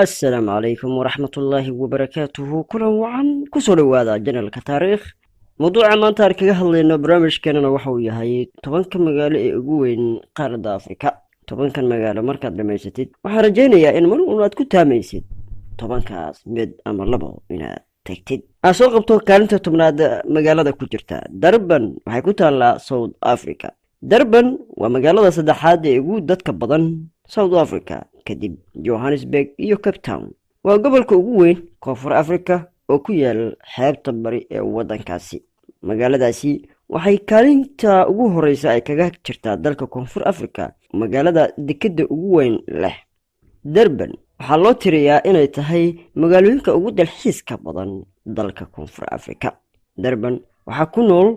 Assalaamu calaykum waraxmatullaahi wabarakaatuhu. Kulan wacan, kusoo dhowaada channelka Taariikh. Mawduuca maanta aan kaga hadlayno barnaamijkeenana waxa uu yahay 10-ka magaalo ee ugu weyn qaaradda Afrika. 10-kan magaalo markaad dhammaysatid, waxaan rajaynayaa in mar uun aad ku taamaysid 10-kaas mid ama labo inaad tagtid. Aad soo qabto kaalinta 10aad magaalada ku jirta Durban, waxay ku taallaa South Africa. Durban waa magaalada saddexaad ee ugu dadka badan South Africa kadib Johannesburg iyo Cape Town. Waa gobolka ugu weyn Koonfur Africa oo ku yaal xeebta bari ee waddankaasi. Magaaladaasi waxay kaalinta ugu horeysa ay kaga jirtaa dalka Koonfur Africa, magaalada dekadda ugu weyn leh. Durban waxaa loo tiriyaa inay tahay magaalooyinka ugu dalxiiska badan dalka Koonfur Africa. Durban waxaa ku nool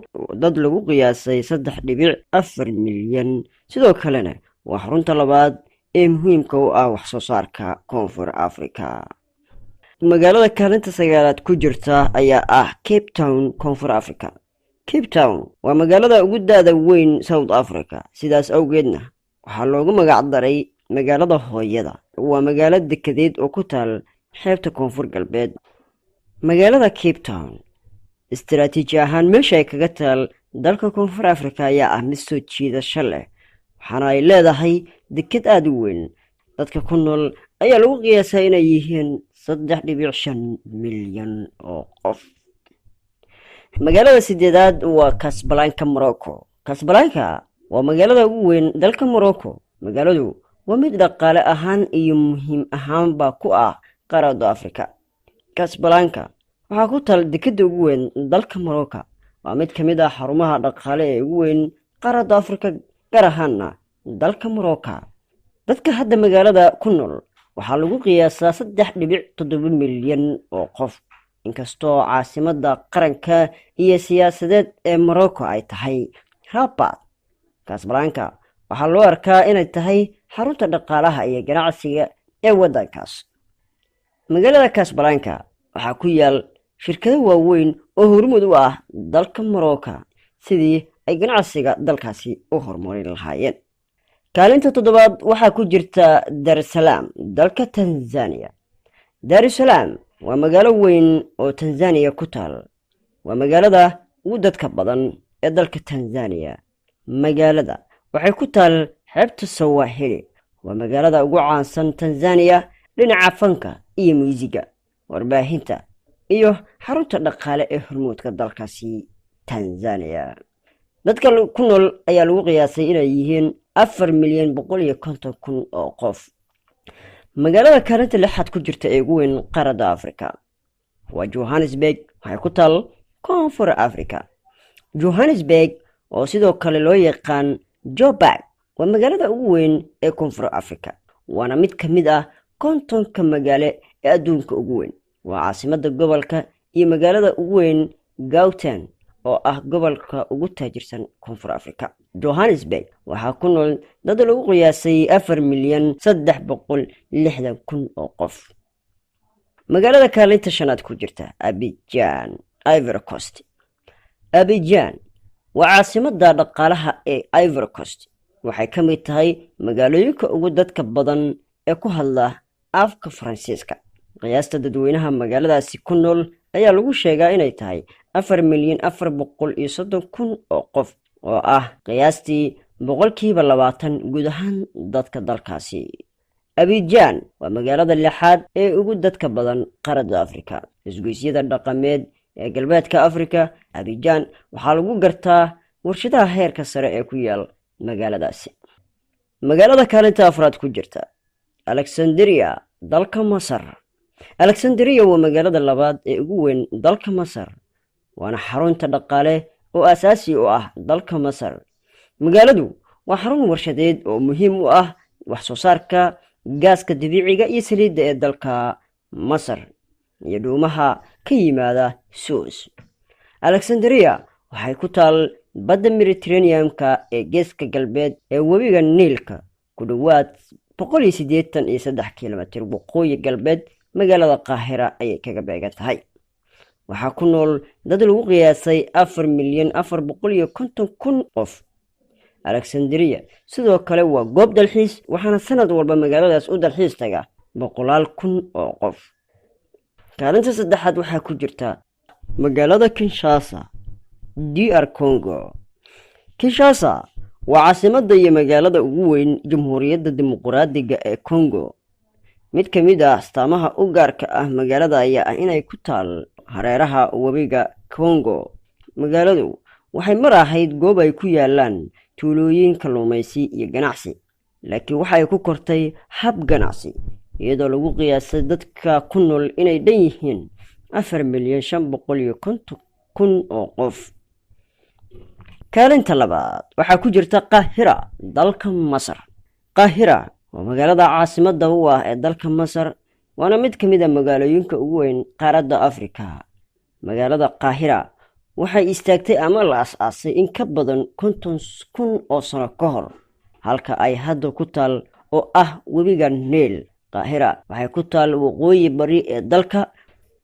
dad lagu qiyaasay 3.4 milyan. Sidoo kalena waa xarunta labaad ee muhiimka u ah wax soo saarka Koonfur Africa. Magaalada kaalinta sagaalaad ku jirta ayaa ah Cape Town, Koonfur Africa. Cape Town waa magaalada ugu da-da weyn South Africa, sidaas awgeedna waxaa loogu magac daray magaalada hooyada. Waa magaalo dekedeed oo ku taal xeebta koonfur galbeed. Magaalada Cape Town istaraatiiji ahaan meesha ay kaga taal dalka Koonfur Africa ayaa ah mid soo jiidasho leh, waxaana ay leedahay deked aada u weyn. Dadka ku nool ayaa lagu qiyaasaa inay yihiin 3.5 milyan oo qof. Magaalada sideedaad waa Casablanca, Morocco. Casablanca waa magaalada ugu weyn dalka Morocco. Magaaladu waa mid dhaqaale ahaan iyo muhiim ahaanba ku ah qaaradda Africa. Casablanca waxaa ku taal dekadda ugu weyn dalka Morocco. Waa mid ka mid ah xarumaha dhaqaale ee ugu weyn qaaradda Africa, gaar ahaana dalka Morocco. Dadka hadda magaalada ku nool waxaa lagu qiyaasaa 3.7 milyan oo qof. Inkastoo caasimadda qaranka iyo siyaasadeed ee Morocco ay tahay Rabat, Casablanca waxaa loo arkaa inay tahay xarunta dhaqaalaha iyo ganacsiga ee waddankaas. Magaalada Casablanca waxaa ku yaal shirkado waaweyn oo hormuud u ah dalka Morocco sidii ay ganacsiga dalkaasi u horumarin lahaayeen. Kaalinta toddobaad waxaa ku jirta Dar es Salaam, dalka Tanzania. Dar es Salaam waa magaalo weyn oo Tanzaniya ku taal. Waa magaalada ugu dadka badan ee dalka Tanzaniya. Magaalada waxay ku taal xeebta Sawaaxili. Waa magaalada ugu caansan Tanzaniya dhinaca fanka iyo muusiga, warbaahinta iyo xarunta dhaqaale ee hormuudka dalkaasi Tanzaniya. Dadka ku nool ayaa lagu qiyaasay inay yihiin 4,150,000 oo qof. Magaalada kaalinta lixaad ku jirta ee ugu weyn qaaradda Africa waa Johannesburg, waxay ku taal Koonfur Africa. Johannesburg, oo sidoo kale loo yaqaan Joburg, waa magaalada ugu weyn ee Koonfur Africa, waana mid ka mid ah 50-ka magaalo ee adduunka ugu weyn. Waa caasimadda gobolka iyo magaalada ugu weyn Gauteng, oo ah gobolka ugu taajirsan Koonfur Africa. Johannesburg waxaa ku nool dad lagu qiyaasay 4,360,000 oo qof. Magaalada kaalinta shanaad ku jirta, Abidjan, Ivory Coast. Abidjan waa caasimadda dhaqaalaha ee Ivory Coast. Waxay ka mid tahay magaalooyinka ugu dadka badan ee ku hadla afka Faransiiska. Qiyaasta dadweynaha magaaladaasi ku nool ayaa lagu sheegaa inay tahay 4,430,000 oo qof, oo ah qiyaastii 20% guud ahaan dadka dalkaasi. Abidjan waa magaalada lixaad ee ugu dadka badan qaaradda Afrika. Isgoysyada dhaqameed ee galbeedka Afrika, Abidjan waxaa lagu gartaa warshadaha heerka sare ee ku yaal magaaladaasi. Magaalada kaalinta afraad ku jirta, Alexandria, dalka Masar. Alexandria waa magaalada labaad ee ugu weyn dalka Masar, waana xarunta dhaqaale oo aasaasi u ah dalka Masar. Magaaladu waa xarun warshadeed oo muhiim u ah wax soo saarka gaaska dabiiciga iyo saliidda ee dalka Masar iyo dhuumaha ka yimaada Suez. Alexandria waxay ku taal badda Mediterranean-ka ee geeska galbeed ee webiga Niilka, ku dhowaad 183 kilomitir waqooyi galbeed magaalada Qaahira ayay kaga beegan tahay. Waxaa ku nool dad lagu qiyaasay 4,450,000 qof. Alexandria sidoo kale waa goob dalxiis, waxaana sanad walba magaaladaas u dalxiis taga boqolaal kun oo qof. Kaalinta saddexaad waxaa ku jirta magaalada Kinshasa, DR Congo. Kinshasa waa caasimadda iyo magaalada ugu weyn Jamhuuriyadda Dimuquraadiga ee Congo. Mid ka mid ah astaamaha u gaarka ah magaalada ayaa ah inay ku taal hareeraha webiga Congo. Magaaladu waxay mar ahayd goob ay ku yaalaan tuulooyin kalluumaysi iyo ganacsi, laakiin waxay ku kortay hab ganacsi, iyadoo lagu qiyaasay dadka ku nool inay dhan yihiin 4,550,000 oo qof. Kaalinta labaad waxaa ku jirta Qaahira, dalka Masar. Qaahira waa magaalada caasimadda u ah ee dalka Masar, waana mid ka mid a magaalooyinka ugu weyn qaaradda Afrika. Magaalada Qaahira waxay istaagtay ama la as-aasay in ka badan 50,000 oo sano ka hor, halka ay hadda ku taal oo ah webiga Niil. Qaahira waxay ku taal waqooyi bari ee dalka.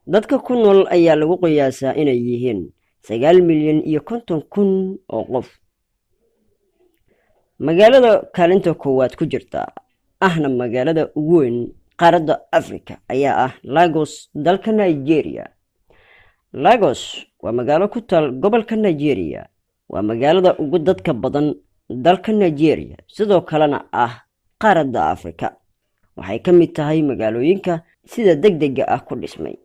Dadka ku nool ayaa lagu qiyaasaa inay yihiin 9,050,000 oo qof. Magaalada kaalinta koowaad ku jirta, ahna magaalada ugu weyn qaaradda Afrika, ayaa ah Lagos, dalka Nigeria. Lagos waa magaalo ku taal gobolka Nigeria. Waa magaalada ugu dadka badan dalka Nigeria, sidoo kalena ah qaaradda Afrika. Waxay ka mid tahay magaalooyinka sida degdega ah ku dhismay.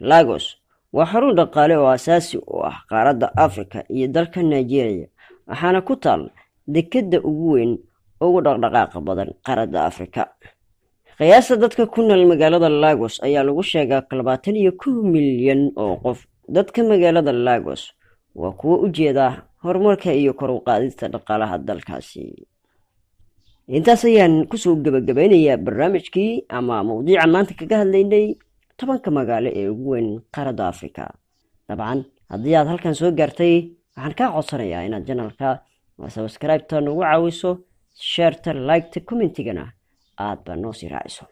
Lagos waa xarun dhaqaale oo asaasi u ah qaaradda Afrika iyo dalka Nigeria, waxaana ku taal dekedda ugu weyn, ugu dhaqdhaqaaqa badan qaaradda Afrika. Qiyaasta dadka ku nool magaalada Lagos ayaa lagu sheegaa 21 milyan oo qof. Dadka magaalada Lagos waa kuwo u jeeda horumarka iyo kor u qaadista dhaqaalaha dalkaasi. Intaas ayaan kusoo gebagabeynayaa barnaamijkii ama mawdiica maanta kaga hadlaynay 10-ka magaalo ee ugu weyn qaaradda Afrika. Dabcan, haddii aad halkan soo gaartay, waxaan kaa codsanayaa inaad channelka subscribe-ta nagu caawiso, share-ta, like-ta, commentigana aad baa noo sii raaciso.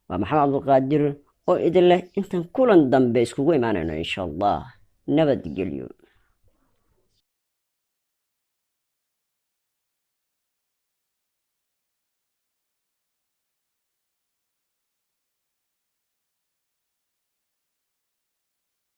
Waa Maxamed Cabdulqaadir oo idin leh intaan kulan dambe iskugu imaanayno, insha Allah, nabadgelyo.